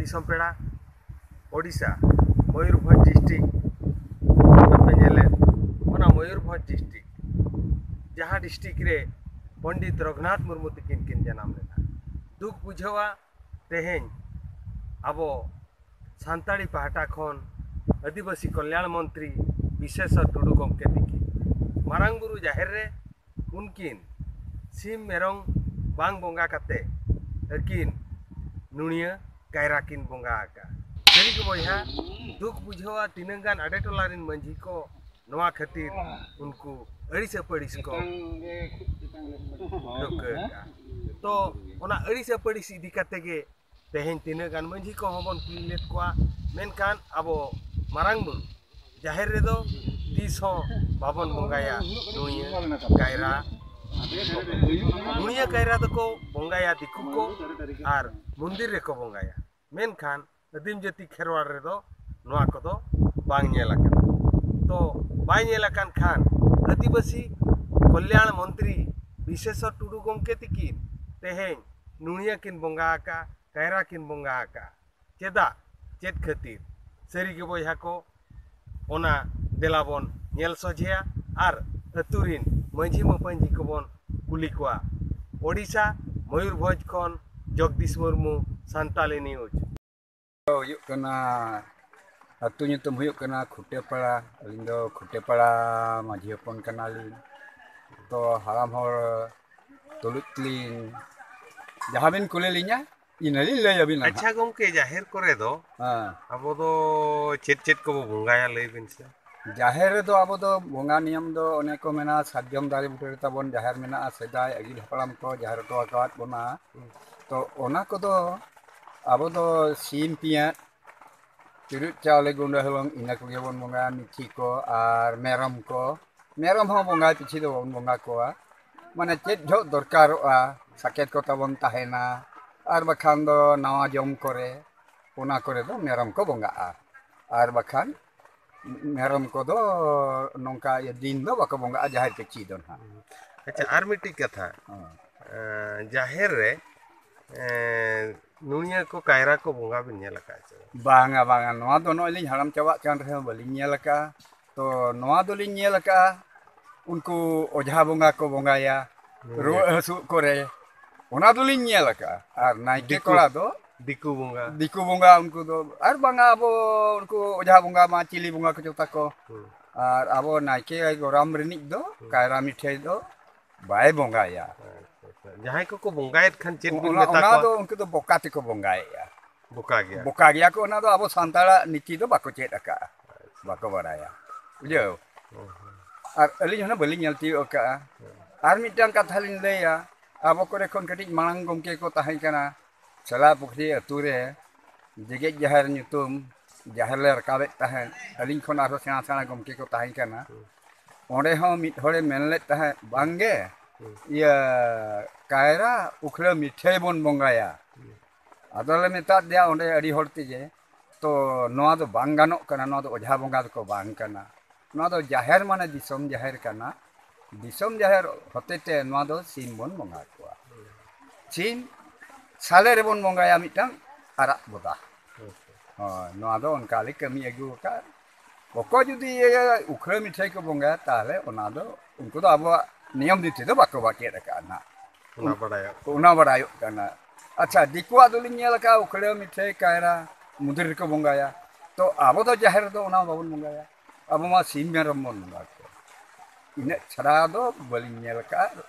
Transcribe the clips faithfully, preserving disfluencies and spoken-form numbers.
ᱫᱤᱥᱚᱢ ᱯᱮᱲᱟ, ᱳᱰᱤᱥᱟ, ᱢᱚᱭᱩᱨᱵᱷᱚᱸᱡᱽ ᱰᱤᱥᱴᱨᱤᱠᱴ ᱟᱯᱮ ᱧᱮᱞᱮᱫ, ᱚᱱᱟ ᱢᱚᱭᱩᱨᱵᱷᱚᱸᱡᱽ ᱰᱤᱥᱴᱨᱤᱠᱴ, ᱡᱟᱦᱟᱸ ᱰᱤᱥᱴᱨᱤᱠᱴ ᱨᱮ ᱯᱚᱱᱰᱤᱛ ᱨᱚᱜᱷᱩᱱᱟᱛᱷ ᱢᱩᱨᱢᱩ ᱛᱤᱠᱤᱱ ᱠᱤᱱ ᱡᱟᱱᱟᱢ ᱞᱮᱱᱟ᱾ ᱫᱩᱠ ᱵᱩᱡᱷᱟᱹᱣᱟ, ᱛᱮᱦᱮᱧ ᱟᱵᱚ ᱥᱟᱱᱛᱟᱲᱤ ᱯᱟᱦᱴᱟ ᱠᱷᱚᱱ ᱟᱹᱫᱤᱵᱟᱹᱥᱤ ᱠᱚᱞᱭᱟᱬ ᱢᱚᱱᱛᱨᱤ ᱵᱤᱥᱮᱥᱚᱨ ᱴᱩᱰᱩ ᱜᱚᱢᱠᱮ ᱛᱤᱠᱤᱱ ᱢᱟᱨᱟᱝ ᱵᱩᱨᱩ ᱡᱟᱦᱮᱨ ᱨᱮ ᱩᱱᱠᱤᱱ ᱥᱤᱢ ᱢᱮᱨᱚᱢ ᱵᱟᱝ ᱵᱚᱸᱜᱟ ᱠᱟᱛᱮ ᱟᱹᱠᱤᱱ ᱱᱩᱬᱤᱭᱟᱹ ᱠᱟᱭᱨᱟ ᱠᱤᱱ ᱵᱚᱸᱜᱟ ᱟᱠᱟᱫᱼᱟ᱾ ᱥᱟᱹᱨᱤ ᱜᱮ ᱵᱚᱭᱦᱟ, ᱫᱩᱠ ᱵᱩᱡᱷᱟᱹᱣᱟ, ᱛᱤᱱᱟᱹᱜ ᱜᱟᱱ ᱟᱰᱮ ᱴᱚᱞᱟ ᱨᱮᱱ ᱢᱟᱹᱡᱷᱤ ᱠᱚ ᱱᱚᱣᱟ ᱠᱷᱟᱹᱛᱤᱨ ᱩᱱᱠᱩ ᱟᱹᱲᱤᱥ ᱟᱹᱯᱟᱹᱲᱤᱥ ᱠᱚ ᱴᱷᱟᱹᱣᱠᱟᱹ ᱟᱠᱟᱫᱼᱟ᱾ ᱛᱚ ᱚᱱᱟ ᱟᱹᱲᱤᱥ ᱟᱹᱯᱟᱹᱲᱤᱥ ᱤᱫᱤ ᱠᱟᱛᱮ ᱜᱮ ᱛᱮᱦᱮᱧ ᱛᱤᱱᱟᱹᱜ ᱜᱟᱱ ᱢᱟᱹᱡᱷᱤ ᱠᱚᱦᱚᱸ ᱵᱚᱱ ᱠᱩᱞᱤ ᱞᱮᱫ ᱠᱚᱣᱟ, ᱢᱮᱱᱠᱷᱟᱱ ᱟᱵᱚ ᱢᱟᱨᱟᱝ ᱵᱩᱨᱩ ᱡᱟᱦᱮᱨ ᱨᱮᱫᱚ ᱛᱤᱥ ᱦᱚᱸ ᱵᱟᱵᱚᱱ ᱵᱚᱸᱜᱟᱭᱟ ᱱᱩᱬᱤᱭᱟᱹ ᱠᱟᱭᱨᱟ᱾ ᱱᱩᱬᱤᱭᱟᱹ ᱠᱟᱭᱨᱟ ᱫᱚᱠᱚ ᱵᱚᱸᱜᱟᱭᱟ ᱫᱤᱠᱩ ᱠᱚ ᱟᱨ ᱢᱚᱱᱫᱤᱨ ᱨᱮᱠᱚ ᱵᱚᱸᱜᱟᱭᱟ, ᱢᱮᱱᱠᱷᱟᱱ ᱟᱹᱫᱤᱢ ᱡᱟᱹᱛᱤ ᱠᱷᱮᱨᱣᱟᱲ ᱨᱮᱫᱚ ᱱᱚᱣᱟ ᱠᱚᱫᱚ ᱵᱟᱝ ᱧᱮᱞ ᱟᱠᱟᱱᱟ᱾ ᱛᱚ ᱵᱟᱭ ᱧᱮᱞ ᱟᱠᱟᱱ ᱠᱷᱟᱱ ᱟᱹᱫᱤᱵᱟᱹᱥᱤ ᱠᱚᱞᱭᱟᱬ ᱢᱚᱱᱛᱨᱤ ᱵᱤᱥᱮᱥᱚᱨ ᱴᱩᱰᱩ ᱜᱚᱢᱠᱮ ᱛᱤᱠᱤᱱ ᱛᱮᱦᱮᱧ ᱱᱩᱬᱤᱭᱟᱹ ᱠᱤᱱ ᱵᱚᱸᱜᱟ ᱟᱠᱟᱫᱼᱟ, ᱠᱟᱭᱨᱟ ᱠᱤᱱ ᱵᱚᱸᱜᱟ ᱟᱠᱟᱫᱼᱟ᱾ ᱪᱮᱫᱟᱜ? ᱪᱮᱫ ᱠᱷᱟᱹᱛᱤᱨ? ᱥᱟᱹᱨᱤ ᱜᱮ ᱵᱚᱭᱦᱟ ᱠᱚ, ᱚᱱᱟ ᱫᱮᱞᱟ ᱵᱚᱱ ᱧᱮᱞ ᱥᱚᱡᱷᱮᱭᱟ ᱟᱨ ᱟᱹᱛᱩ ᱨᱤᱱ ᱢᱟᱹᱡᱷᱤ ᱢᱟᱯᱟᱹᱡᱷᱤ ᱠᱚᱵᱚᱱ ᱠᱩᱞᱤ ᱠᱚᱣᱟ᱾ ᱳᱰᱤᱥᱟ, ᱢᱚᱭᱩᱨᱵᱷᱚᱸᱡᱽ ᱠᱷᱚᱱ ᱡᱚᱜᱽᱫᱤᱥ ᱢᱩᱨᱢᱩ, ᱥᱟᱱᱛᱟᱞᱤ ᱱᱤᱭᱩᱡᱽ᱾ ᱦᱩᱭᱩᱜ ᱠᱟᱱᱟ, ᱟᱹᱛᱩ ᱧᱩᱛᱩᱢ ᱦᱩᱭᱩᱜ ᱠᱟᱱᱟ ᱠᱷᱩᱴᱟᱹᱯᱟᱲᱟ᱾ ᱟᱹᱞᱤᱧ ᱫᱚ ᱠᱷᱩᱴᱟᱹᱯᱟᱲᱟ ᱢᱟᱹᱡᱷᱤ ᱦᱚᱯᱚᱱ ᱠᱟᱱᱟᱞᱤᱧ᱾ ᱛᱚ ᱦᱟᱲᱟᱢ ᱦᱚᱲ ᱛᱩᱞᱩᱡ ᱞᱤᱧ, ᱡᱟᱦᱟᱸ ᱵᱤᱱ ᱠᱩᱞᱤ ᱞᱤᱧᱟ, ᱤᱱᱟᱹ ᱞᱤᱧ ᱞᱟᱹᱭ ᱟᱹᱵᱤᱱᱟ ᱱᱟᱦᱟᱜ᱾ ᱟᱪᱪᱷᱟ ᱜᱚᱢᱠᱮ, ᱡᱟᱦᱮᱨ ᱠᱚᱨᱮ ᱫᱚ ᱦᱮᱸ᱾ ᱟᱵᱚ ᱫᱚ ᱪᱮᱫ ᱪᱮᱫ ᱠᱚᱵᱚ ᱵᱚᱸᱜᱟᱭᱟ, ᱞᱟᱹᱭ ᱵᱤᱱ ᱥᱮ? ᱡᱟᱦᱮᱨ ᱨᱮᱫᱚ ᱟᱵᱚ ᱫᱚ ᱵᱚᱸᱜᱟ ᱱᱤᱭᱚᱢ ᱫᱚ ᱚᱱᱮ ᱠᱚ ᱢᱮᱱᱟ, ᱥᱟᱨᱡᱚᱢ ᱫᱟᱨᱮ ᱵᱩᱴᱟᱹ ᱨᱮ ᱛᱟᱵᱚᱱ ᱡᱟᱦᱮᱨ ᱢᱮᱱᱟᱜᱼᱟ, ᱥᱮᱫᱟᱭ ᱟᱹᱜᱤᱞ ᱦᱟᱯᱲᱟᱢ ᱠᱚ ᱡᱟᱦᱮᱨ ᱦᱚᱴᱚ ᱟᱠᱟᱫ ᱵᱚᱱᱟ᱾ ᱦᱩᱸ᱾ ᱛᱚ ᱚᱱᱟ ᱠᱚᱫᱚ ᱟᱵᱚ ᱫᱚ ᱥᱤᱢ ᱯᱤᱭᱟᱹᱜ, ᱪᱩᱨᱩᱡ ᱪᱟᱣᱞᱮ, ᱜᱩᱸᱰᱟᱹ ᱦᱚᱞᱚᱝ, ᱤᱱᱟᱹ ᱠᱚᱜᱮ ᱵᱚᱱ ᱵᱚᱸᱜᱟᱭᱟ᱾ ᱢᱤᱛᱷᱤ ᱠᱚ ᱟᱨ ᱢᱮᱨᱚᱢ ᱠᱚ, ᱢᱮᱨᱚᱢ ᱦᱚᱸ ᱵᱚᱸᱜᱟ ᱯᱤᱪᱷᱤ ᱫᱚ ᱵᱟᱵᱚᱱ ᱵᱚᱸᱜᱟ ᱠᱚᱣᱟ᱾ ᱢᱟᱱᱮ ᱪᱮᱫ ᱡᱚᱦᱚᱜ ᱫᱚᱨᱠᱟᱨᱚᱜᱼᱟ, ᱥᱟᱠᱮᱛ ᱠᱚ ᱛᱟᱵᱚᱱ ᱛᱟᱦᱮᱱᱟ, ᱟᱨ ᱵᱟᱠᱷᱟᱱ ᱫᱚ ᱱᱟᱣᱟ ᱡᱚᱢ ᱠᱚᱨᱮ, ᱚᱱᱟ ᱠᱚᱨᱮ ᱫᱚ ᱢᱮᱨᱚᱢ ᱠᱚ ᱵᱚᱸᱜᱟᱜᱼᱟ᱾ ᱟᱨ ᱵᱟᱠᱷᱟᱱ ᱢᱮᱨᱚᱢ ᱠᱚᱫᱚ ᱱᱚᱝᱠᱟ ᱤᱭᱟᱹ ᱫᱤᱱ ᱫᱚ ᱵᱟᱠᱚ ᱵᱚᱸᱜᱟᱜᱼᱟ, ᱡᱟᱦᱮᱨ ᱯᱤᱪᱷᱤ ᱫᱚ ᱱᱟᱦᱟᱜ᱾ ᱟᱪᱪᱷᱟ, ᱟᱨ ᱢᱤᱫᱴᱤᱡ ᱠᱟᱛᱷᱟ, ᱦᱮᱸ᱾ ᱮᱸ, ᱡᱟᱦᱮᱨ ᱨᱮ ᱮᱸ, ᱱᱩᱭᱟᱹ ᱠᱚ ᱠᱟᱭᱨᱟ ᱠᱚ ᱵᱚᱸᱜᱟ ᱵᱤᱱ ᱧᱮᱞ ᱟᱠᱟᱫᱼᱟ ᱥᱮ ᱵᱟᱝ? ᱵᱟᱝᱟ, ᱵᱟᱝᱟ, ᱱᱚᱣᱟ ᱫᱚ ᱱᱚᱜᱼᱚᱭ ᱞᱤᱧ ᱦᱟᱲᱟᱢ ᱪᱟᱵᱟᱜ ᱠᱟᱱ ᱨᱮᱦᱚᱸ ᱵᱟᱹᱞᱤᱧ ᱧᱮᱞ ᱟᱠᱟᱫᱼᱟ᱾ ᱛᱚ ᱱᱚᱣᱟ ᱫᱚᱞᱤᱧ ᱧᱮᱞ ᱟᱠᱟᱫᱼᱟ, ᱩᱱᱠᱩ ᱚᱡᱷᱟ ᱵᱚᱸᱜᱟ ᱠᱚ ᱵᱚᱸᱜᱟᱭᱟ, ᱦᱩᱸ᱾ ᱨᱩᱣᱟᱹᱜ ᱦᱟᱹᱥᱩᱜ ᱠᱚᱨᱮ, ᱚᱱᱟ ᱫᱚᱞᱤᱧ ᱧᱮᱞ ᱟᱠᱟᱫᱼᱟ᱾ ᱟᱨ ᱱᱟᱭᱠᱮ ᱫᱤᱠᱩ, ᱠᱚᱲᱟ ᱫᱚ ᱫᱤᱠᱩ ᱵᱚᱸᱜᱟ᱾ ᱫᱤᱠᱩ ᱵᱚᱸᱜᱟ ᱩᱱᱠᱩ ᱫᱚ, ᱟᱨ ᱵᱟᱝᱟ ᱟᱵᱚ ᱩᱱᱠᱩ ᱚᱡᱷᱟ ᱵᱚᱸᱜᱟ ᱢᱟ ᱪᱤᱞᱤ ᱵᱚᱸᱜᱟ ᱠᱚ ᱡᱚᱛᱟ ᱠᱚ᱾ ᱦᱩᱸ᱾ ᱟᱨ ᱟᱵᱚ ᱱᱟᱭᱠᱮ ᱜᱚᱨᱟᱢ ᱨᱤᱱᱤᱡ ᱫᱚ ᱦᱩᱸ᱾ ᱠᱟᱭᱨᱟ ᱢᱤᱴᱷᱟᱹᱭ ᱫᱚ ᱵᱟᱭ ᱵᱚᱸᱜᱟᱭᱟ᱾ ᱟᱪᱪᱷᱟ, ᱟᱪᱪᱷᱟ᱾ ᱡᱟᱦᱟᱸᱭ ᱠᱚᱠᱚ ᱵᱚᱸᱜᱟᱭᱮᱫ ᱠᱷᱟᱱ ᱪᱮᱫ ᱵᱤᱱ ᱚᱱᱟ, ᱢᱮᱛᱟ ᱚᱱᱟ ᱠᱚᱣᱟ? ᱫᱚ ᱩᱱᱠᱩ ᱫᱚ ᱵᱚᱠᱟ ᱛᱮᱠᱚ ᱵᱚᱸᱜᱟᱭᱮᱫᱼᱟ᱾ ᱵᱚᱠᱟ ᱜᱮᱭᱟ᱾ ᱵᱚᱠᱟ ᱜᱮᱭᱟ ᱠᱚ, ᱚᱱᱟ ᱫᱚ ᱟᱵᱚ ᱥᱟᱱᱛᱟᱲᱟᱜ ᱱᱤᱛᱤ ᱫᱚ ᱵᱟᱠᱚ ᱪᱮᱫ ᱟᱠᱟᱫᱼᱟ, ᱵᱟᱠᱚ ᱵᱟᱲᱟᱭᱟ, ᱵᱩᱡᱷᱟᱹᱣ᱾ ᱦᱩᱸ, ᱦᱩᱸ᱾ ᱟᱨ ᱟᱹᱞᱤᱧ ᱦᱚᱸ ᱵᱟᱹᱞᱤᱧ ᱧᱮᱞ ᱛᱤᱭᱳᱜ ᱟᱠᱟᱫᱼᱟ᱾ ᱦᱩᱸ᱾ ᱟᱨ ᱢᱤᱫᱴᱟᱝ ᱠᱟᱛᱷᱟ ᱞᱤᱧ ᱞᱟᱹᱭᱟ, ᱟᱵᱚ ᱠᱚᱨᱮ ᱠᱷᱚᱱ ᱠᱟᱹᱴᱤᱡ ᱢᱟᱲᱟᱝ ᱜᱚᱢᱠᱮ ᱠᱚ ᱛᱟᱦᱮᱸ ᱠᱟᱱᱟ, ᱥᱮᱞᱟ ᱯᱩᱠᱷᱨᱤ ᱟᱹᱛᱩ ᱨᱮ ᱡᱮᱜᱮᱛ ᱡᱟᱦᱮᱨ ᱧᱩᱛᱩᱢ ᱡᱟᱦᱮᱨ ᱞᱮ ᱨᱟᱠᱟᱵᱮᱫ ᱛᱟᱦᱮᱸᱫ, ᱟᱹᱞᱤᱧ ᱠᱷᱚᱱ ᱟᱨᱦᱚᱸ ᱥᱮᱬᱟ ᱥᱮᱬᱟ ᱜᱚᱢᱠᱮ ᱠᱚ ᱛᱟᱦᱮᱸ ᱠᱟᱱᱟ᱾ ᱦᱩᱸ᱾ ᱚᱸᱰᱮ ᱦᱚᱸ ᱢᱤᱫ ᱦᱚᱲᱮ ᱢᱮᱱ ᱞᱮᱫ ᱛᱟᱦᱮᱸᱫ, ᱵᱟᱝᱜᱮ, ᱦᱩᱸ᱾ ᱤᱭᱟᱹ, ᱠᱟᱭᱨᱟ ᱩᱠᱷᱲᱟᱹ ᱢᱤᱴᱷᱟᱹᱭ ᱵᱚᱱ ᱵᱚᱸᱜᱟᱭᱟ᱾ ᱦᱩᱸ᱾ ᱟᱫᱚᱞᱮ ᱢᱮᱛᱟᱫ ᱫᱮᱭᱟ ᱚᱸᱰᱮ ᱟᱹᱰᱤ ᱦᱚᱲ ᱛᱮᱜᱮ, ᱛᱚ ᱱᱚᱣᱟ ᱫᱚ ᱵᱟᱝ ᱜᱟᱱᱚᱜ ᱠᱟᱱᱟ, ᱱᱚᱣᱟ ᱫᱚ ᱚᱡᱷᱟ ᱵᱚᱸᱜᱟ ᱫᱚᱠᱚ ᱵᱟᱝ ᱠᱟᱱᱟ, ᱱᱚᱣᱟ ᱫᱚ ᱡᱟᱦᱮᱨ ᱢᱟᱱᱮ ᱫᱤᱥᱚᱢ ᱡᱟᱦᱮᱨ ᱠᱟᱱᱟ, ᱫᱤᱥᱚᱢ ᱡᱟᱦᱮᱨ ᱦᱚᱛᱮᱛᱮ ᱱᱚᱣᱟ ᱫᱚ ᱥᱤᱢ ᱵᱚᱱ ᱵᱚᱸᱜᱟ ᱠᱚᱣᱟ᱾ ᱥᱤᱢ ᱥᱟᱞᱮ ᱨᱮᱵᱚᱱ ᱵᱚᱸᱜᱟᱭᱟ ᱢᱤᱫᱴᱟᱝ ᱟᱨᱟᱜ ᱵᱚᱫᱟ᱾ ᱦᱳᱭ, ᱱᱚᱣᱟ ᱫᱚ ᱚᱱᱠᱟ ᱞᱮ ᱠᱟᱹᱢᱤ ᱟᱹᱜᱩ ᱟᱠᱟᱫ᱾ ᱚᱠᱚᱭ ᱡᱩᱫᱤ ᱤᱭᱟᱹ ᱩᱠᱷᱲᱟᱹ ᱢᱤᱴᱷᱟᱹᱭ ᱠᱚ ᱵᱚᱸᱜᱟᱭᱟ, ᱛᱟᱦᱚᱞᱮ ᱚᱱᱟ ᱫᱚ ᱩᱱᱠᱩ ᱫᱚ ᱟᱵᱚᱣᱟᱜ ᱱᱤᱭᱚᱢ ᱱᱤᱛᱤ ᱫᱚ ᱵᱟᱠᱚ ᱵᱟᱹᱜᱤ ᱟᱠᱟᱫᱼᱟ ᱱᱟᱜ᱾ ᱚᱱᱟ ᱵᱟᱰᱟᱭᱚᱜ ᱠᱟᱱᱟ᱾ ᱚᱱᱟ ᱵᱟᱰᱟᱭᱚᱜ ᱠᱟᱱᱟ᱾ ᱟᱪᱪᱷᱟ, ᱫᱤᱠᱩᱣᱟᱜ ᱫᱚᱞᱤᱧ ᱧᱮᱞ ᱟᱠᱟᱫᱼᱟ, ᱩᱠᱷᱲᱟᱹ ᱢᱤᱴᱷᱟᱹᱭ ᱠᱟᱭᱨᱟ ᱢᱩᱫᱽ ᱨᱮᱠᱚ ᱵᱚᱸᱜᱟᱭᱟ᱾ ᱛᱚ ᱟᱵᱚ ᱫᱚ ᱡᱟᱦᱮᱨ ᱨᱮᱫᱚ ᱚᱱᱟ ᱵᱟᱵᱚᱱ ᱵᱚᱸᱜᱟᱭᱟ, ᱟᱵᱚ ᱢᱟ ᱥᱤᱢ ᱢᱮᱨᱚᱢ ᱵᱚᱱ ᱵᱚᱸᱜᱟ ᱠᱚᱣᱟ᱾ ᱤᱱᱟᱹᱜ ᱪᱷᱟᱲᱟ ᱫᱚ ᱵᱟᱹᱞᱤᱧ ᱧᱮᱞ ᱟᱠᱟᱫᱼᱟ,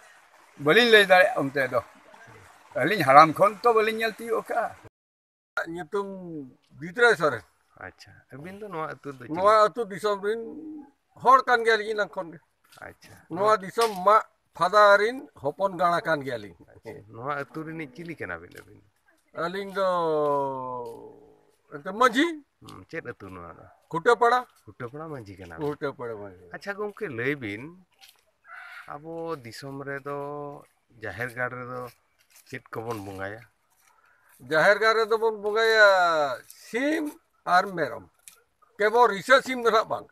ᱵᱟᱹᱞᱤᱧ ᱞᱟᱹᱭ ᱫᱟᱲᱮᱭᱟᱜᱼᱟ ᱚᱱᱛᱮ ᱫᱚ᱾ ᱟᱹᱞᱤᱧ ᱦᱟᱲᱟᱢ ᱠᱷᱚᱱ ᱛᱚ ᱵᱟᱹᱞᱤᱧ ᱧᱮᱞ ᱛᱤᱭᱳᱜ ᱟᱠᱟᱫᱼᱟ᱾ ᱧᱩᱛᱩᱢ ᱵᱤᱫᱨᱟᱭ ᱥᱚᱨᱮᱱ᱾ ᱟᱪᱪᱷᱟ, ᱟᱹᱵᱤᱱ ᱫᱚ ᱱᱚᱣᱟ ᱟᱹᱛᱩ ᱨᱮᱫᱚ ᱪᱤᱞᱤ? ᱱᱚᱣᱟ ᱟᱹᱛᱩ ᱫᱤᱥᱚᱢ ᱨᱤᱱ ᱦᱚᱲ ᱠᱟᱱ ᱜᱮᱭᱟᱞᱤᱧ ᱮᱱᱟᱝ ᱠᱷᱚᱱ ᱜᱮ᱾ ᱟᱪᱪᱷᱟ᱾ ᱱᱚᱣᱟ ᱫᱤᱥᱚᱢ ᱢᱟᱜ ᱯᱷᱟᱫᱟ ᱨᱤᱱ ᱦᱚᱯᱚᱱ ᱜᱟᱬᱟ ᱠᱟᱱ ᱜᱮᱭᱟᱞᱤᱧ᱾ ᱟᱪᱪᱷᱟ, ᱱᱚᱣᱟ ᱟᱹᱛᱩ ᱨᱤᱱᱤᱡ ᱪᱤᱞᱤ ᱠᱟᱱᱟ ᱵᱤᱱ ᱟᱹᱵᱤᱱ? ᱟᱹᱞᱤᱧ ᱫᱚ ᱮᱱᱛᱮ ᱢᱟᱹᱡᱷᱤ᱾ ᱦᱩᱸ, ᱪᱮᱫ ᱟᱹᱛᱩ ᱱᱚᱣᱟ ᱫᱚ? ᱠᱷᱩᱴᱟᱹᱯᱟᱲᱟ᱾ ᱠᱷᱩᱴᱟᱹᱯᱟᱲᱟ ᱢᱟᱹᱡᱷᱤ ᱠᱟᱱᱟ ᱵᱤᱱ᱾ ᱠᱷᱩᱴᱟᱹᱯᱟᱲᱟ ᱢᱟᱹᱡᱷᱤ᱾ ᱟᱪᱪᱷᱟ ᱜᱚᱢᱠᱮ, ᱞᱟᱹᱭ ᱵᱤᱱ, ᱟᱵᱚ ᱫᱤᱥᱚᱢ ᱨᱮᱫᱚ ᱡᱟᱦᱮᱨ ᱜᱟᱲ ᱨᱮᱫᱚ ᱪᱮᱫ ᱠᱚᱵᱚᱱ ᱵᱚᱸᱜᱟᱭᱟ? ᱡᱟᱦᱮᱨ ᱜᱟᱲ ᱨᱮᱫᱚ ᱵᱚᱱ ᱵᱚᱸᱜᱟᱭᱟ ᱥᱤᱢ ᱟᱨ ᱢᱮᱨᱚᱢ, ᱠᱮᱵᱚᱞ ᱨᱤᱥᱟᱹ ᱥᱤᱢ ᱫᱚ ᱱᱟᱦᱟᱜ ᱵᱟᱝ᱾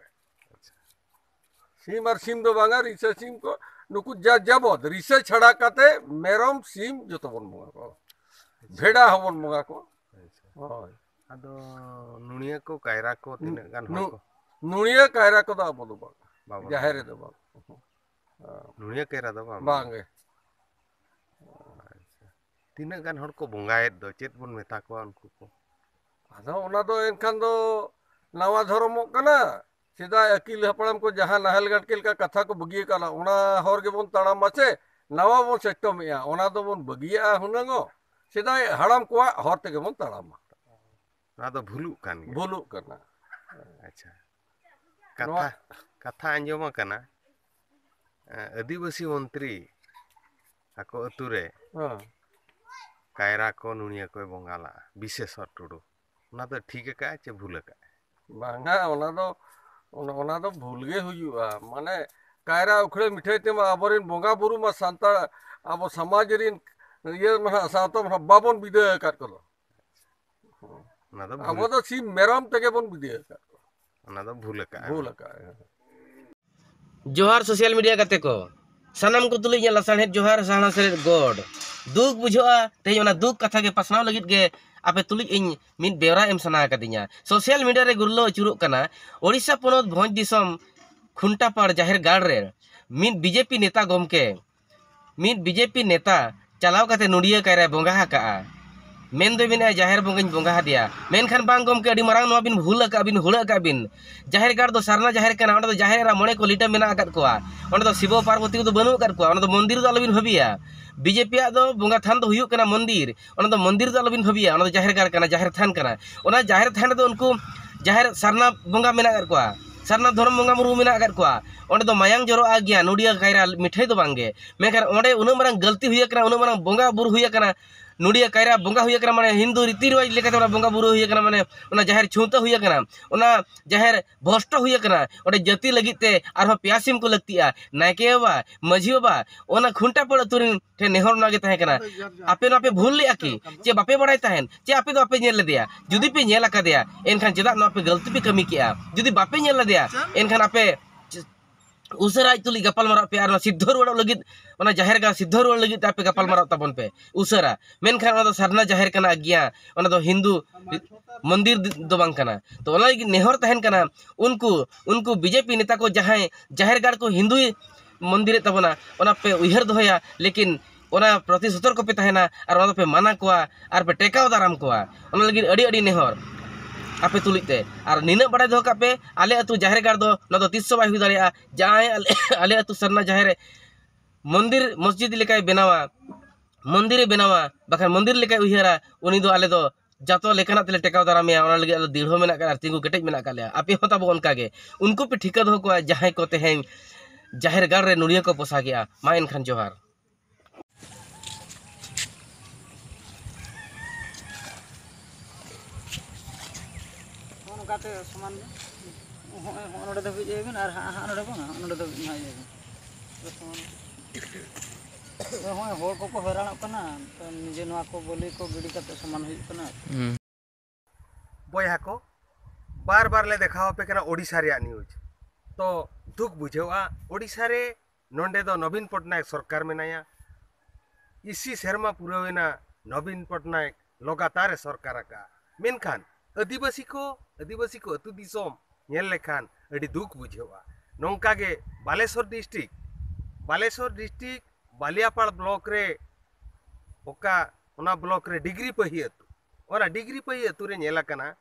ᱥᱤᱢ ᱟᱨ ᱥᱤᱢ ᱫᱚ ᱵᱟᱝᱟ, ᱨᱤᱥᱟᱹ ᱥᱤᱢ ᱠᱚ, ᱱᱩᱠᱩ ᱡᱟ ᱡᱟᱵᱚᱛ, ᱨᱤᱥᱟᱹ ᱪᱷᱟᱲᱟ ᱠᱟᱛᱮ ᱢᱮᱨᱚᱢ, ᱥᱤᱢ ᱡᱚᱛᱚ ᱵᱚᱱ ᱵᱚᱸᱜᱟ ᱠᱚᱣᱟ᱾ ᱵᱷᱮᱰᱟ ᱦᱚᱸᱵᱚᱱ ᱵᱚᱸᱜᱟ ᱠᱚᱣᱟ᱾ ᱟᱪᱪᱷᱟ᱾ ᱦᱳᱭ᱾ ᱟᱫᱚ ᱱᱩᱬᱤᱭᱟᱹ ᱠᱚ, ᱠᱟᱭᱨᱟ ᱠᱚ ᱛᱤᱱᱟᱹᱜ ᱜᱟᱱ ᱦᱚᱲ ᱱᱩ-, ᱠᱚ? ᱱᱩᱬᱤᱭᱟᱹ ᱠᱟᱭᱨᱟ ᱠᱚᱫᱚ ᱟᱵᱚ ᱫᱚ ᱵᱟᱝ᱾ ᱵᱟᱵᱚᱱ ᱡᱟᱦᱮᱨ ᱵᱚᱸᱜᱟᱭᱟ᱾ ᱨᱮᱫᱚ ᱵᱟᱝ᱾ ᱱᱩᱬᱤᱭᱟᱹ ᱠᱟᱭᱨᱟ ᱫᱚ ᱵᱟᱝ? ᱵᱟᱝ ᱜᱮ᱾ ᱟᱪᱪᱷᱟ᱾ ᱛᱤᱱᱟᱹᱜ ᱜᱟᱱ ᱦᱚᱲ ᱠᱚ ᱵᱚᱸᱜᱟᱭᱮᱫ ᱫᱚ, ᱪᱮᱫ ᱵᱚᱱ ᱢᱮᱛᱟ ᱠᱚᱣᱟ ᱩᱱᱠᱩ ᱠᱚ? ᱟᱫᱚ ᱚᱱᱟ ᱫᱚ ᱮᱱᱠᱷᱟᱱ ᱫᱚ ᱱᱟᱣᱟ ᱫᱷᱚᱨᱚᱢᱚᱜ ᱠᱟᱱᱟ᱾ ᱥᱮᱫᱟᱭ ᱟᱹᱠᱤᱞ ᱦᱟᱯᱲᱟᱢ ᱠᱚ ᱡᱟᱦᱟᱸ ᱱᱟᱦᱮᱞ ᱜᱟᱲᱠᱮ ᱞᱮᱠᱟ ᱠᱟᱛᱷᱟ ᱠᱚ ᱵᱟᱹᱜᱤ ᱟᱠᱟᱫᱼᱟ, ᱚᱱᱟ ᱦᱚᱨ ᱜᱮᱵᱚᱱ ᱛᱟᱲᱟᱢ ᱢᱟᱥᱮ, ᱱᱟᱣᱟ ᱵᱚᱱ ᱥᱮᱴᱚᱢᱮᱜᱼᱟ, ᱚᱱᱟ ᱫᱚᱵᱚᱱ ᱵᱟᱹᱜᱤᱭᱟᱜᱼᱟ ᱦᱩᱱᱟᱹᱝᱚᱜ᱾ ᱥᱮᱫᱟᱭ ᱦᱟᱲᱟᱢ ᱠᱚᱣᱟᱜ ᱦᱚᱨ ᱛᱮᱜᱮ ᱵᱚᱱ ᱛᱟᱲᱟᱢᱟ᱾ ᱱᱚᱣᱟ ᱫᱚ ᱵᱷᱩᱞᱩᱜ ᱠᱟᱱ ᱜᱮᱭᱟ᱾ ᱵᱷᱩᱞᱩᱜ ᱠᱟᱱᱟ᱾ ᱟᱪᱪᱷᱟ᱾ ᱱᱚᱣᱟ ᱠᱟᱛᱷᱟ, ᱠᱟᱛᱷᱟ ᱟᱸᱡᱚᱢ ᱟᱠᱟᱱᱟ, ᱮᱸ, ᱟᱹᱫᱤᱵᱟᱹᱥᱤ ᱢᱚᱱᱛᱨᱤ ᱟᱠᱚ ᱟᱹᱛᱩ ᱨᱮ ᱦᱮᱸ᱾ ᱠᱟᱭᱨᱟ ᱠᱚ ᱱᱩᱬᱤᱭᱟᱹ ᱠᱚᱭ ᱵᱚᱸᱜᱟ ᱞᱟᱜᱼᱟ, ᱵᱤᱥᱮᱥᱚᱨ ᱴᱩᱰᱩ᱾ ᱚᱱᱟ ᱫᱚ ᱴᱷᱤᱠ ᱟᱠᱟᱫᱼᱟᱭ ᱪᱮ ᱵᱷᱩᱞ ᱟᱠᱟᱫᱼᱟᱭ? ᱵᱟᱝᱟ, ᱚᱱᱟ ᱫᱚ, ᱚᱱᱟ, ᱚᱱᱟ ᱫᱚ ᱵᱷᱩᱞ ᱜᱮ ᱦᱩᱭᱩᱜᱼᱟ᱾ ᱢᱟᱱᱮ, ᱠᱟᱭᱨᱟ ᱩᱠᱷᱲᱟᱹ ᱢᱤᱴᱷᱟᱹᱭ ᱛᱮᱢᱟ ᱟᱵᱚᱨᱮᱱ ᱵᱚᱸᱜᱟ ᱵᱩᱨᱩ ᱢᱟ ᱥᱟᱱᱛᱟᱲ, ᱟᱵᱚ ᱥᱚᱢᱟᱡᱽ ᱨᱮᱱ ᱤᱭᱟᱹ ᱢᱟ ᱱᱟᱦᱟᱜ, ᱥᱟᱶᱛᱟ ᱢᱟ ᱱᱟᱦᱟᱜ ᱵᱟᱵᱚᱱ ᱵᱤᱫᱟᱹ ᱟᱠᱟᱫ ᱠᱚᱫᱚ᱾ ᱚᱱᱟ ᱫᱚ ᱟᱵᱚ ᱵᱷᱩᱞ, ᱫᱚ ᱥᱤᱢ ᱢᱮᱨᱚᱢ ᱛᱮᱜᱮ ᱵᱚᱱ ᱵᱤᱫᱟᱹ ᱟᱠᱟᱫ ᱠᱚᱣᱟ᱾ ᱚᱱᱟ ᱫᱚ ᱵᱷᱩᱞ ᱟᱠᱟᱫᱼᱟ᱾ ᱵᱷᱩᱞ ᱟᱠᱟᱫᱼᱟ᱾ ᱡᱚᱦᱟᱨ social media ᱜᱟᱛᱮ ᱠᱚ, ᱥᱟᱱᱟᱢ ᱠᱚ ᱛᱩᱞᱩᱡ ᱤᱧᱟᱹᱜ ᱞᱟᱥᱟᱲᱦᱮᱫ ᱡᱚᱦᱟᱨ, ᱥᱟᱦᱱᱟ ᱥᱮᱞᱮᱫ ᱜᱚᱰ᱾ ᱫᱩᱠ ᱵᱩᱡᱷᱟᱹᱜᱼᱟ, ᱛᱮᱦᱮᱧ ᱚᱱᱟ ᱫᱩᱠ ᱠᱟᱛᱷᱟ ᱜᱮ ᱯᱟᱥᱱᱟᱣ ᱞᱟᱹᱜᱤᱫ ᱜᱮ ᱟᱯᱮ ᱛᱩᱞᱩᱡ ᱤᱧ ᱢᱤᱫ ᱵᱮᱣᱨᱟ ᱮᱢ ᱥᱟᱱᱟ ᱟᱠᱟᱫᱤᱧᱟ᱾ Social media ᱨᱮ ᱜᱩᱨᱞᱟᱹᱣ ᱟᱹᱪᱩᱨᱚᱜ ᱠᱟᱱᱟ ᱳᱰᱤᱥᱟ ᱯᱚᱱᱚᱛ ᱵᱷᱚᱸᱡᱽ ᱫᱤᱥᱚᱢ ᱠᱷᱩᱱᱴᱟᱯᱟᱲ ᱡᱟᱦᱮᱨ ᱜᱟᱲ ᱨᱮ ᱢᱤᱫ BJP ᱱᱮᱛᱟ ᱜᱚᱢᱠᱮ, ᱢᱤᱫ BJP ᱱᱮᱛᱟ ᱪᱟᱞᱟᱣ ᱠᱟᱛᱮ ᱱᱚᱰᱤᱭᱟᱹ ᱠᱟᱭᱨᱟᱭ ᱵᱚᱸᱜᱟ ᱟᱠᱟᱜᱼᱟ᱾ ᱢᱮᱱ ᱫᱚᱭ ᱢᱮᱱᱮᱫᱼᱟ, "ᱡᱟᱦᱮᱨ ᱵᱚᱸᱜᱟᱧ ᱵᱚᱸᱜᱟ ᱟᱫᱮᱭᱟ᱾" ᱢᱮᱱᱠᱷᱟᱱ ᱵᱟᱝ ᱜᱚᱢᱠᱮ, ᱟᱹᱰᱤ ᱢᱟᱨᱟᱝ ᱱᱚᱣᱟ ᱵᱤᱱ ᱵᱷᱩᱞ ᱟᱠᱟᱫ ᱵᱤᱱ, ᱦᱩᱲᱟᱹ ᱟᱠᱟᱫ ᱵᱤᱱ᱾ ᱡᱟᱦᱮᱨ ᱜᱟᱲ ᱫᱚ ᱥᱟᱨᱱᱟ ᱡᱟᱦᱮᱨ ᱠᱟᱱᱟ, ᱚᱸᱰᱮ ᱫᱚ ᱡᱟᱦᱮᱨ ᱮᱨᱟ ᱢᱚᱬᱮ ᱠᱚ ᱞᱤᱴᱟᱹ ᱢᱮᱱᱟᱜ ᱟᱠᱟᱫ ᱠᱚᱣᱟ᱾ ᱚᱸᱰᱮ ᱫᱚ ᱥᱤᱵᱚ ᱯᱟᱨᱵᱚᱛᱤ ᱠᱚᱫᱚ ᱵᱟᱹᱱᱩᱜ ᱟᱠᱟᱫ ᱠᱚᱣᱟ᱾ ᱚᱸᱰᱮ ᱫᱚ ᱢᱚᱱᱫᱤᱨ ᱫᱚ ᱟᱞᱚᱵᱤᱱ ᱵᱷᱟᱹᱵᱤᱭᱟ᱾ BJP ᱭᱟᱜ ᱫᱚ ᱵᱚᱸᱜᱟ ᱛᱷᱟᱱ ᱫᱚ ᱦᱩᱭᱩᱜ ᱠᱟᱱᱟ ᱢᱚᱱᱫᱤᱨ᱾ ᱚᱸᱰᱮ ᱫᱚ ᱢᱚᱱᱫᱤᱨ ᱫᱚ ᱟᱞᱚᱵᱤᱱ ᱵᱷᱟᱹᱵᱤᱭᱟ, ᱚᱸᱰᱮ ᱫᱚ ᱡᱟᱦᱮᱨ ᱜᱟᱲ ᱠᱟᱱᱟ, ᱡᱟᱦᱮᱨ ᱛᱷᱟᱱ ᱠᱟᱱᱟ᱾ ᱚᱱᱟ ᱡᱟᱦᱮᱨ ᱛᱷᱟᱱ ᱨᱮᱫᱚ ᱩᱱᱠᱩ ᱡᱟᱦᱮᱨ ᱥᱟᱨᱱᱟ ᱵᱚᱸᱜᱟ ᱢᱮᱱᱟᱜ ᱟᱠᱟᱫ ᱠᱚᱣᱟ, ᱥᱟᱨᱱᱟ ᱫᱷᱚᱨᱚᱢ ᱵᱚᱸᱜᱟ ᱵᱩᱨᱩ ᱢᱮᱱᱟᱜ ᱟᱠᱟᱫ ᱠᱚᱣᱟ᱾ ᱚᱸᱰᱮ ᱫᱚ ᱢᱟᱭᱟᱝ ᱡᱚᱨᱚᱜᱼᱟ ᱜᱮᱭᱟ, ᱱᱚᱰᱤᱭᱟᱹ ᱠᱟᱭᱨᱟ ᱢᱤᱴᱷᱟᱹᱭ ᱫᱚ ᱵᱟᱝ ᱜᱮ᱾ ᱢᱮᱱᱠᱷᱟᱱ ᱚᱸᱰᱮ ᱩᱱᱟᱹᱜ ᱢᱟᱨᱟᱝ ᱜᱟᱹᱞᱛᱤ ᱦᱩᱭ ᱟᱠᱟᱱᱟ, ᱩᱱᱟᱹᱜ ᱢᱟᱨᱟᱝ ᱵᱚᱸᱜᱟ ᱵᱩᱨᱩ ᱦᱩᱭ ᱟᱠᱟᱱᱟ, ᱱᱚᱰᱤᱭᱟᱹ ᱠᱟᱭᱨᱟ ᱵᱚᱸᱜᱟ ᱦᱩᱭ ᱟᱠᱟᱱᱟ, ᱢᱟᱱᱮ ᱦᱤᱱᱫᱩ ᱨᱤᱛᱤ ᱨᱮᱣᱟᱡᱽ ᱞᱮᱠᱟᱛᱮ ᱚᱱᱟ ᱵᱚᱸᱜᱟ ᱵᱩᱨᱩ ᱦᱩᱭ ᱟᱠᱟᱱᱟ, ᱢᱟᱱᱮ ᱚᱱᱟ ᱡᱟᱦᱮᱨ ᱪᱷᱩᱸᱛᱟᱹ ᱦᱩᱭ ᱟᱠᱟᱱᱟ, ᱚᱱᱟ ᱡᱟᱦᱮᱨ ᱵᱷᱚᱥᱴᱚ ᱦᱩᱭ ᱟᱠᱟᱱᱟ᱾ ᱚᱸᱰᱮ ᱡᱟᱹᱛᱤ ᱞᱟᱹᱜᱤᱫ ᱛᱮ ᱟᱨᱦᱚᱸ ᱯᱮᱭᱟ ᱥᱤᱢ ᱠᱚ ᱞᱟᱹᱠᱛᱤᱜᱼᱟ, ᱱᱟᱭᱠᱮ ᱵᱟᱵᱟ, ᱢᱟᱹᱡᱷᱤ ᱵᱟᱵᱟ, ᱚᱱᱟ ᱠᱷᱩᱱᱴᱟ ᱯᱟᱲ ᱟᱹᱛᱩ ᱨᱮᱱ ᱴᱷᱮᱱ ᱱᱮᱦᱚᱨ ᱱᱚᱣᱟ ᱜᱮ ᱛᱟᱦᱮᱸ ᱠᱟᱱᱟ, ᱟᱯᱮ ᱱᱚᱣᱟ ᱯᱮ ᱵᱷᱩᱞ ᱞᱮᱫᱼᱟ ᱠᱤ? ᱪᱮ ᱵᱟᱯᱮ ᱵᱟᱲᱟᱭ ᱛᱟᱦᱮᱸᱱ? ᱪᱮ ᱟᱯᱮ ᱫᱚ ᱵᱟᱯᱮ ᱧᱮᱞ ᱞᱮᱫᱮᱭᱟ? ᱡᱩᱫᱤ ᱯᱮ ᱧᱮᱞ ᱟᱠᱟᱫᱮᱭᱟ, ᱮᱱᱠᱷᱟᱱ ᱪᱮᱫᱟᱜ ᱱᱚᱣᱟ ᱯᱮ ᱜᱟᱹᱞᱛᱤ ᱯᱮ ᱠᱟᱹᱢᱤ ᱠᱮᱜᱼᱟ? ᱡᱩᱫᱤ ᱵᱟᱯᱮ ᱧᱮᱞ ᱞᱮᱫᱮᱭᱟ, ᱮᱱᱠᱷᱟᱱ ᱟᱯᱮ ᱩᱥᱟᱹᱨᱟ ᱟᱡ ᱛᱩᱞᱩᱡ ᱜᱟᱯᱟᱞ ᱢᱟᱨᱟᱜ ᱯᱮ ᱟᱨ ᱚᱱᱟ ᱥᱤᱫᱽᱫᱷᱚ ᱨᱩᱣᱟᱹᱲᱚᱜ ᱞᱟᱹᱜᱤᱫ, ᱚᱱᱟ ᱡᱟᱦᱮᱨ ᱜᱟᱲ ᱥᱤᱫᱽᱫᱷᱚ ᱨᱩᱣᱟᱹᱲ ᱞᱟᱹᱜᱤᱫ ᱛᱮ ᱟᱯᱮ ᱜᱟᱯᱟᱞ ᱢᱟᱨᱟᱜ ᱛᱟᱵᱚᱱ ᱯᱮ ᱩᱥᱟᱹᱨᱟ᱾ ᱢᱮᱱᱠᱷᱟᱱ ᱚᱱᱟ ᱫᱚ ᱥᱟᱨᱱᱟ ᱡᱟᱦᱮᱨ ᱠᱟᱱᱟ ᱟᱜᱽᱭᱟ, ᱚᱱᱟ ᱫᱚ ᱦᱤᱱᱫᱩ ᱢᱚᱱᱫᱤᱨ ᱫᱚ ᱵᱟᱝ ᱠᱟᱱᱟ᱾ ᱛᱚ ᱚᱱᱟ ᱞᱟᱹᱜᱤᱫ ᱱᱮᱦᱚᱨ ᱛᱟᱦᱮᱱ ᱠᱟᱱᱟ, ᱩᱱᱠᱩ ᱩᱱᱠᱩ ᱵᱤᱡᱮᱯᱤ ᱱᱮᱛᱟ ᱠᱚ ᱡᱟᱦᱟᱸᱭ ᱡᱟᱦᱮᱨ ᱜᱟᱲ ᱠᱚ ᱦᱤᱱᱫᱩᱭ ᱢᱚᱱᱫᱤᱨᱮᱫ ᱛᱟᱵᱚᱱᱟ, ᱚᱱᱟ ᱯᱮ ᱩᱭᱦᱟᱹᱨ ᱫᱚᱦᱚᱭᱟ, ᱞᱮᱠᱤᱱ ᱚᱱᱟ ᱯᱨᱚᱛᱤ ᱥᱚᱛᱚᱨᱠᱚ ᱯᱮ ᱛᱟᱦᱮᱱᱟ ᱟᱨ ᱚᱱᱟ ᱫᱚᱯᱮ ᱢᱟᱱᱟ ᱠᱚᱣᱟ ᱟᱨ ᱯᱮ ᱴᱮᱠᱟᱣ ᱫᱟᱨᱟᱢ ᱠᱚᱣᱟ᱾ ᱚᱱᱟ ᱞᱟᱹᱜᱤᱫ ᱟᱹᱰᱤ ᱟᱹᱰᱤ ᱱᱮᱦᱚᱨ ᱟᱯᱮ ᱛᱩᱞᱩᱡ ᱛᱮ᱾ ᱟᱨ ᱱᱤᱱᱟᱹᱜ ᱵᱟᱲᱟᱭ ᱫᱚᱦᱚ ᱠᱟᱜ ᱯᱮ, ᱟᱞᱮ ᱟᱹᱛᱩ ᱡᱟᱦᱮᱨ ᱜᱟᱲ ᱫᱚ ᱱᱚᱣᱟ ᱫᱚ ᱛᱤᱥ ᱦᱚᱸ ᱵᱟᱭ ᱦᱩᱭ ᱫᱟᱲᱮᱭᱟᱜᱼᱟ᱾ ᱡᱟᱦᱟᱸᱭ ᱟᱞᱮ, ᱟᱞᱮ ᱟᱹᱛᱩ ᱥᱟᱨᱱᱟ ᱡᱟᱦᱮᱨ ᱨᱮ ᱢᱚᱱᱫᱤᱨ ᱢᱚᱥᱡᱤᱫ ᱞᱮᱠᱟᱭ ᱵᱮᱱᱟᱣᱟ, ᱢᱚᱱᱫᱤᱨᱮ ᱵᱮᱱᱟᱣᱟ, ᱵᱟᱠᱷᱟᱱ ᱢᱚᱱᱫᱤᱨ ᱞᱮᱠᱟᱭ ᱩᱭᱦᱟᱹᱨᱟ, ᱩᱱᱤ ᱫᱚ ᱟᱞᱮ ᱫᱚ ᱡᱚᱛᱚ ᱞᱮᱠᱟᱱᱟᱜ ᱛᱮᱞᱮ ᱴᱮᱠᱟᱣ ᱫᱟᱨᱟᱢᱮᱭᱟ᱾ ᱚᱱᱟ ᱞᱟᱹᱜᱤᱫ ᱟᱞᱮ ᱫᱤᱲᱦᱚ ᱢᱮᱱᱟᱜ ᱠᱟᱫᱟ ᱟᱨ ᱛᱤᱸᱜᱩ ᱠᱮᱴᱮᱡ ᱢᱮᱱᱟᱜ ᱠᱟᱫ ᱞᱮᱭᱟ᱾ ᱟᱯᱮ ᱦᱚᱸ ᱛᱟᱵᱚ ᱚᱱᱠᱟ ᱜᱮ᱾ ᱩᱱᱠᱩ ᱯᱮ ᱴᱷᱤᱠᱟᱹ ᱫᱚᱦᱚ ᱠᱚᱣᱟ ᱡᱟᱦᱟᱸᱭ ᱠᱚ ᱛᱮᱦᱮᱧ ᱡᱟᱦᱮᱨ ᱜᱟᱲ ᱨᱮ ᱱᱩᱲᱤᱭᱟᱹ ᱠᱚ ᱯᱚᱥᱟᱜᱮᱜᱼᱟ᱾ ᱢᱟ ᱮᱱᱠᱷᱟᱱ ᱡᱚᱦᱟᱨ᱾ ᱱᱚᱜᱼᱚ ᱱᱚᱝᱠᱟᱛᱮ ᱥᱚᱢᱟᱱ ᱜᱮ᱾ ᱦᱚᱸᱜᱼᱚᱭ, ᱦᱚᱸᱜᱼᱚ ᱱᱚᱰᱮ ᱫᱷᱟᱹᱵᱤᱡ ᱤᱭᱟᱹᱭ ᱵᱤᱱ ᱟᱨ ᱦᱟᱸᱜ, ᱦᱟᱸᱜ ᱱᱚᱰᱮ ᱵᱟᱝᱟ, ᱦᱚᱸᱜᱼᱚ ᱱᱚᱰᱮ ᱫᱷᱟᱹᱵᱤᱡ ᱦᱟᱸᱜ ᱤᱭᱟᱹᱭ ᱵᱤᱱ᱾ ᱥᱚᱢᱟᱱ᱾ ᱦᱚᱸᱜᱼᱚᱭ ᱦᱚᱲ ᱠᱚᱠᱚ ᱦᱚᱭᱨᱟᱱᱚᱜ ᱠᱟᱱᱟ, ᱛᱚ ᱱᱤᱡᱮ ᱱᱚᱣᱟ ᱠᱚ ᱵᱟᱹᱞᱤ ᱠᱚ ᱜᱤᱰᱤ ᱠᱟᱛᱮ ᱥᱚᱢᱟᱱ ᱦᱩᱭᱩᱜ ᱠᱟᱱᱟ᱾ ᱵᱚᱭᱦᱟ ᱠᱚ, ᱵᱟᱨ ᱵᱟᱨ ᱞᱮ ᱫᱮᱠᱷᱟᱣ ᱟᱯᱮ ᱠᱟᱱᱟ ᱳᱰᱤᱥᱟ ᱨᱮᱭᱟᱜ ᱱᱤᱭᱩᱡᱽ᱾ ᱛᱚ ᱫᱩᱠ ᱵᱩᱡᱷᱟᱹᱜᱼᱟ, ᱳᱰᱤᱥᱟ ᱨᱮ ᱱᱚᱰᱮ ᱫᱚ ᱱᱚᱵᱤᱱ ᱯᱚᱴᱱᱟᱭᱮᱠ ᱥᱚᱨᱠᱟᱨ ᱢᱮᱱᱟᱭᱟ᱾ ᱤᱥᱤ ᱥᱮᱨᱢᱟ ᱯᱩᱨᱟᱹᱣᱮᱱᱟ ᱱᱚᱵᱤᱱ ᱯᱚᱴᱱᱟᱭᱮᱠ ᱞᱚᱜᱟᱛᱟᱨ ᱮ ᱥᱚᱨᱠᱟᱨ ᱟᱠᱟᱫᱼᱟ᱾ ᱢᱮᱱᱠᱷᱟᱱ ᱟᱹᱫᱤᱵᱟᱹᱥᱤ ᱠᱚ, ᱟᱹᱫᱤᱵᱟᱹᱥᱤ ᱠᱚ ᱟᱹᱛᱩ ᱫᱤᱥᱚᱢ ᱧᱮᱞ ᱞᱮᱠᱷᱟᱱ ᱟᱹᱰᱤ ᱫᱩᱠ ᱵᱩᱡᱷᱟᱹᱜᱼᱟ᱾ ᱱᱚᱝᱠᱟ ᱜᱮ Balasore district, Balasore district Baliapal block ᱨᱮ, ᱚᱠᱟ ᱚᱱᱟ ᱵᱞᱚᱠ ᱨᱮ ᱰᱤᱜᱽᱨᱤ ᱯᱟᱹᱦᱤ ᱟᱹᱛᱩ, ᱚᱱᱟ ᱰᱤᱜᱽᱨᱤ ᱯᱟᱹᱦᱤ ᱟᱹᱛᱩ ᱨᱮ ᱧᱮᱞ ᱟᱠᱟᱱᱟ,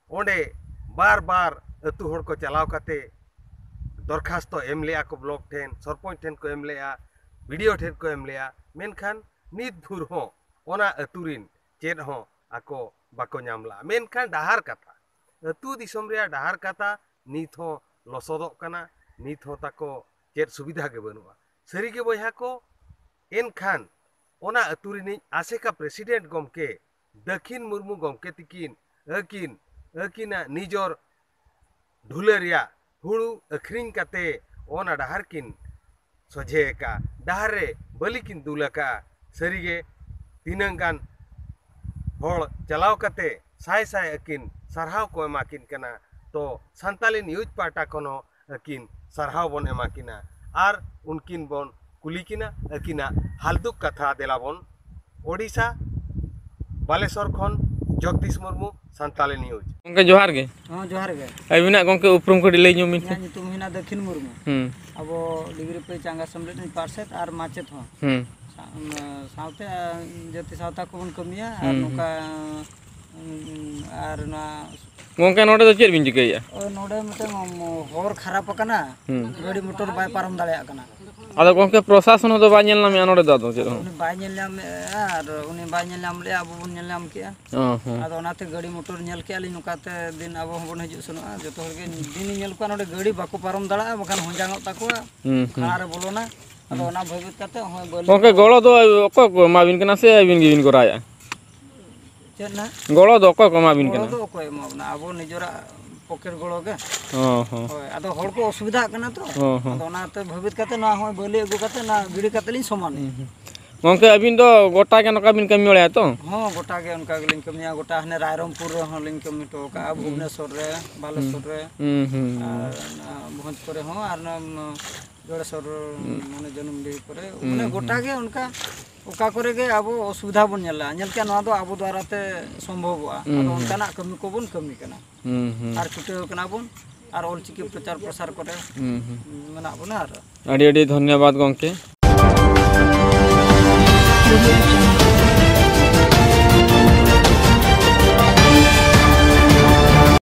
ᱚᱸᱰᱮ ᱵᱟᱨ ᱵᱟᱨ ᱟᱹᱛᱩ ᱦᱚᱲ ᱠᱚ ᱪᱟᱞᱟᱣ ᱠᱟᱛᱮ ᱫᱚᱨᱠᱷᱟᱥᱛᱚ ᱮᱢ ᱞᱮᱜᱼᱟ ᱠᱚ, ᱵᱞᱚᱠ ᱴᱷᱮᱱ, ᱥᱚᱨᱯᱚᱧᱪ ᱴᱷᱮᱱ ᱠᱚ ᱮᱢ ᱞᱮᱜᱼᱟ, ᱵᱤᱰᱤᱳ ᱴᱷᱮᱱ ᱠᱚ ᱮᱢ ᱞᱮᱜᱼᱟ, ᱢᱮᱱᱠᱷᱟᱱ ᱱᱤᱛ ᱵᱷᱳᱨ ᱦᱚᱸ ᱚᱱᱟ ᱟᱹᱛᱩ ᱨᱤᱱ ᱪᱮᱫ ᱦᱚᱸ ᱟᱠᱚ ᱵᱟᱠᱚ ᱧᱟᱢ ᱞᱮᱜᱼᱟ᱾ ᱢᱮᱱᱠᱷᱟᱱ ᱰᱟᱦᱟᱨ ᱠᱟᱛᱷᱟ, ᱟᱹᱛᱩ ᱫᱤᱥᱚᱢ ᱨᱮᱭᱟᱜ ᱰᱟᱦᱟᱨ ᱠᱟᱛᱷᱟ ᱱᱤᱛ ᱦᱚᱸ ᱞᱚᱥᱚᱫᱚᱜ ᱠᱟᱱᱟ, ᱱᱤᱛ ᱦᱚᱸ ᱛᱟᱠᱚ ᱪᱮᱫ ᱥᱩᱵᱤᱫᱷᱟ ᱜᱮ ᱵᱟᱹᱱᱩᱜᱼᱟ᱾ ᱥᱟᱹᱨᱤᱜᱮ ᱵᱚᱭᱦᱟ ᱠᱚ, ᱮᱱᱠᱷᱟᱱ ᱚᱱᱟ ᱟᱹᱛᱩ ᱨᱤᱱᱤᱡ ᱟᱥᱮᱠᱟ ᱯᱨᱮᱥᱤᱰᱮᱱᱴ ᱜᱚᱢᱠᱮ ᱫᱟᱹᱠᱷᱤᱱ ᱢᱩᱨᱢᱩ ᱜᱚᱢᱠᱮ ᱛᱤᱠᱤᱱ ᱟᱹᱠᱤᱱ, ᱟᱹᱠᱤᱱᱟᱜ ᱱᱤᱡᱚᱨ ᱰᱷᱩᱞᱟᱹ ᱨᱮᱭᱟᱜ ᱦᱩᱲᱩ ᱟᱹᱠᱷᱨᱤᱧ ᱠᱟᱛᱮ ᱚᱱᱟ ᱰᱟᱦᱟᱨ ᱠᱤᱱ ᱥᱚᱡᱷᱮ ᱟᱠᱟᱫᱼᱟ, ᱰᱟᱦᱟᱨ ᱨᱮ ᱵᱟᱹᱞᱤ ᱠᱤᱱ ᱫᱩᱞ ᱟᱠᱟᱫᱼᱟ᱾ ᱥᱟᱹᱨᱤᱜᱮ ᱛᱤᱱᱟᱹᱝ ᱜᱟᱱ ᱦᱚᱲ ᱪᱟᱞᱟᱣ ᱠᱟᱛᱮ ᱥᱟᱭ ᱥᱟᱭ ᱟᱹᱠᱤᱱ ᱥᱟᱨᱦᱟᱣ ᱠᱚ ᱮᱢᱟ ᱠᱤᱱ ᱠᱟᱱᱟ᱾ ᱛᱚ ᱥᱟᱱᱛᱟᱞᱤ ᱱᱤᱭᱩᱡᱽ ᱯᱟᱦᱴᱟ ᱠᱷᱚᱱ ᱦᱚᱸ ᱟᱹᱠᱤᱱ ᱥᱟᱨᱦᱟᱣ ᱵᱚᱱ ᱮᱢᱟ ᱠᱤᱱᱟ ᱟᱨ ᱩᱱᱠᱤᱱ ᱵᱚᱱ ᱠᱩᱞᱤ ᱠᱤᱱᱟ ᱟᱹᱠᱤᱱᱟᱜ ᱦᱟᱞᱫᱩᱠ ᱠᱟᱛᱷᱟ᱾ ᱫᱮᱞᱟ ᱵᱚᱱ ᱳᱰᱤᱥᱟ, ᱵᱟᱞᱮᱥᱚᱨ ᱠᱷᱚᱱ ᱡᱚᱜᱽᱫᱤᱥ ᱢᱩᱨᱢᱩ, ᱥᱟᱱᱛᱟᱞᱤ ᱱᱤᱭᱩᱡᱽ᱾ ᱜᱚᱢᱠᱮ, ᱡᱚᱦᱟᱨ ᱜᱮ᱾ ᱦᱚᱸ, ᱡᱚᱦᱟᱨ ᱜᱮ᱾ ᱟᱹᱵᱤᱱᱟᱜ, ᱜᱚᱢᱠᱮ, ᱩᱯᱨᱩᱢ ᱠᱟᱹᱴᱤᱡ ᱞᱟᱹᱭ ᱧᱚᱜ ᱵᱤᱱ ᱥᱮ᱾ ᱤᱧᱟᱹᱜ ᱧᱩᱛᱩᱢ ᱦᱩᱭᱱᱟ ᱫᱟᱹᱠᱷᱤᱱ ᱢᱩᱨᱢᱩ᱾ ᱦᱩᱸ᱾ ᱟᱵᱚ ᱰᱤᱜᱽᱨᱤ ᱯᱮ ᱪᱟᱸᱜᱟ ᱥᱮᱢᱞᱮᱫ ᱨᱤᱱ ᱯᱟᱨᱥᱮᱛ ᱟᱨ ᱢᱟᱪᱮᱫ ᱦᱚᱸ᱾ ᱦᱩᱸ᱾ ᱥᱟ-, ᱚᱱᱟ ᱥᱟᱶᱛᱮ, ᱟᱨ ᱡᱟᱹᱛᱤ ᱥᱟᱶᱛᱟ ᱠᱚᱵᱚᱱ ᱠᱟᱹᱢᱤᱭᱟ ᱟᱨ ᱦᱩᱸ, ᱱᱚᱝᱠᱟ, ᱦᱩᱸ᱾ ᱩᱸ, ᱟᱨ ᱱᱚᱣᱟ ᱜᱚᱢᱠᱮ, ᱱᱚᱰᱮ ᱫᱚ ᱪᱮᱫ ᱵᱤᱱ ᱪᱤᱠᱟᱹᱭᱮᱫᱼᱟ? ᱳᱭ, ᱱᱚᱰᱮ ᱢᱤᱫᱴᱟᱝ ᱦᱚᱨ ᱠᱷᱟᱨᱟᱯ ᱟᱠᱟᱱᱟ, ᱦᱩᱸ᱾ ᱜᱟᱹᱰᱤ ᱢᱚᱴᱚᱨ ᱵᱟᱭ ᱯᱟᱨᱚᱢ ᱫᱟᱲᱮᱭᱟᱜ ᱠᱟᱱᱟ᱾ ᱟᱫᱚ ᱜᱚᱢᱠᱮ, ᱯᱨᱚᱥᱟᱥᱚᱱ ᱦᱚᱸ ᱫᱚ ᱵᱟᱭ ᱧᱮᱞ ᱧᱟᱢᱮᱫᱼᱟ ᱱᱚᱰᱮ ᱫᱚ ᱟᱫᱚ ᱪᱮᱫ ᱦᱚᱸ? ᱩᱱᱤ ᱵᱟᱭ ᱧᱮᱞ ᱧᱟᱢᱮᱫᱼᱟ ᱟᱨ ᱩᱱᱤ ᱵᱟᱭ ᱧᱮᱞ ᱧᱟᱢ ᱞᱮᱫᱼᱟ, ᱟᱵᱚ ᱵᱚᱱ ᱧᱮᱞ ᱧᱟᱢ ᱠᱮᱫᱼᱟ᱾ ᱚ ᱦᱚᱸ᱾ ᱟᱫᱚ ᱚᱱᱟᱛᱮ ᱜᱟᱹᱰᱤ ᱢᱚᱴᱚᱨ ᱧᱮᱞ ᱠᱮᱫᱼᱟ ᱞᱤᱧ, ᱱᱚᱝᱠᱟᱛᱮ ᱫᱤᱱ ᱟᱵᱚ ᱦᱚᱸᱵᱚᱱ ᱦᱤᱡᱩᱜ ᱥᱮᱱᱚᱜᱼᱟ, ᱡᱚᱛᱚ ᱦᱚᱲ ᱜᱮ ᱫᱤᱱ ᱤᱧ ᱧᱮᱞ ᱠᱚᱣᱟ ᱱᱚᱰᱮ ᱜᱟᱹᱰᱤ ᱵᱟᱠᱚ ᱯᱟᱨᱚᱢ ᱫᱟᱲᱮᱭᱟᱜᱼᱟ, ᱵᱟᱠᱷᱟᱱ ᱦᱚᱸᱡᱟᱝᱚᱜ ᱛᱟᱠᱚᱣᱟ, ᱦᱩᱸ, ᱦᱩᱸ᱾ ᱠᱷᱟᱲᱟ ᱨᱮ ᱵᱚᱞᱚᱱᱟ᱾ ᱟᱫᱚ ᱦᱩᱸ᱾ ᱚᱱᱟ ᱵᱷᱟᱹᱵᱤᱛ ᱠᱟᱛᱮ ᱦᱚᱸᱜᱼᱚᱭ ᱵᱟᱹᱞᱤᱧ ᱜᱚᱢᱠᱮ, ᱜᱚᱲᱚ ᱫᱚ ᱚᱠᱚᱭ ᱠᱚ ᱮᱢᱟ ᱵᱤᱱ ᱠᱟᱱᱟ ᱥᱮ ᱟᱹᱵᱤᱱ ᱜᱮᱵᱤᱱ ᱠᱚᱨᱟᱣᱮᱫᱼᱟ? ᱪᱮᱫ ᱱᱟ? ᱜᱚᱲᱚ ᱫᱚ ᱚᱠᱚᱭ ᱠᱚ ᱮᱢᱟ ᱵᱤᱱ ᱜᱚᱲᱚ ᱠᱟᱱᱟ? ᱫᱚ ᱚᱠᱚᱭ ᱮᱢᱟ ᱵᱚᱱᱟ? ᱟᱵᱚ ᱱᱤᱡᱮᱨᱟᱜ ᱯᱚᱠᱮᱴ ᱜᱚᱲᱚ ᱜᱮ᱾ ᱚ ᱦᱚᱸ᱾ ᱦᱳᱭ, ᱟᱫᱚ ᱦᱚᱲ ᱠᱚ ᱚᱥᱩᱵᱤᱫᱷᱟᱜ ᱠᱟᱱᱟ ᱛᱚ᱾ ᱦᱚᱸ, ᱦᱚᱸ᱾ ᱟᱫᱚ ᱚᱱᱟᱛᱮ ᱵᱷᱟᱹᱵᱤᱛ ᱠᱟᱛᱮ ᱱᱚᱣᱟ ᱦᱚᱸ ᱵᱟᱹᱞᱤ ᱟᱹᱜᱩ ᱠᱟᱛᱮ ᱱᱚᱣᱟ ᱜᱤᱰᱤ ᱠᱟᱛᱮ ᱞᱤᱧ ᱥᱚᱢᱟᱱᱮᱜᱼᱟ᱾ ᱦᱩᱸ, ᱦᱩᱸ᱾ ᱜᱚᱢᱠᱮ, ᱟᱹᱵᱤᱱ ᱫᱚ ᱜᱚᱴᱟ ᱜᱮ ᱱᱚᱝᱠᱟ ᱵᱤᱱ ᱠᱟᱹᱢᱤ ᱵᱟᱲᱟᱭᱟ ᱛᱚ? ᱦᱚᱸ, ᱜᱚᱴᱟ ᱜᱮ ᱚᱱᱠᱟ ᱜᱮᱞᱤᱧ ᱠᱟᱹᱢᱤᱭᱟ᱾ ᱜᱚᱴᱟ ᱦᱟᱱᱮ ᱨᱟᱭᱨᱚᱝᱯᱩᱨ ᱨᱮᱦᱚᱸ ᱞᱤᱧ ᱠᱟᱹᱢᱤ ᱦᱚᱴᱚ ᱠᱟᱜᱼᱟ, ᱦᱩᱸ᱾ ᱵᱷᱩᱵᱽᱱᱮᱥᱚᱨ ᱨᱮ, ᱵᱟᱞᱮᱥᱚᱨ ᱨᱮ, ᱦᱩᱸ, ᱦᱩᱸ, ᱦᱩᱸ᱾ ᱟᱨ ᱚᱱᱟ ᱵᱷᱚᱸᱡᱽ ᱠᱚᱨᱮ ᱦᱚᱸ, ᱟᱨ ᱚᱱᱟ ᱡᱚᱲᱮᱥᱚᱨ, ᱦᱩᱸ᱾ ᱢᱟᱱᱮ ᱡᱚᱱᱚᱢᱰᱤᱦᱤ ᱠᱚᱨᱮ, ᱦᱩᱸ, ᱢᱟᱱᱮ ᱦᱩᱸ᱾ ᱜᱚᱴᱟ ᱜᱮ ᱚᱱᱠᱟ, ᱚᱠᱟ ᱠᱚᱨᱮ ᱜᱮ ᱟᱵᱚ ᱚᱥᱩᱵᱤᱫᱷᱟ ᱵᱚᱱ ᱧᱮᱞᱟ, ᱧᱮᱞ ᱠᱮᱜᱼᱟ, ᱱᱚᱣᱟ ᱫᱚ ᱟᱵᱚ ᱫᱣᱟᱨᱟ ᱛᱮ ᱥᱚᱢᱵᱷᱚᱵᱚᱜᱼᱟ᱾ ᱦᱩᱸ, ᱟᱫᱚ ᱦᱩᱸ᱾ ᱚᱱᱠᱟᱱᱟᱜ ᱠᱟᱹᱢᱤ ᱠᱚᱵᱚᱱ ᱠᱟᱹᱢᱤ ᱠᱟᱱᱟ᱾ ᱦᱩᱸ, ᱦᱩᱸ᱾ ᱟᱨ ᱪᱷᱩᱴᱟᱹᱣ ᱠᱟᱱᱟ ᱵᱚᱱ, ᱟᱨ ᱚᱞᱪᱤᱠᱤ ᱯᱨᱚᱪᱟᱨ ᱯᱨᱚᱥᱟᱨ ᱠᱚᱨᱮ ᱦᱩᱸ, ᱦᱩᱸ᱾ ᱢᱮᱱᱟᱜ ᱵᱚᱱᱟ᱾ ᱟᱨ ᱟᱹᱰᱤ ᱟᱹᱰᱤ ᱫᱷᱚᱱᱭᱚᱵᱟᱫᱽ ᱜᱚᱢᱠᱮ᱾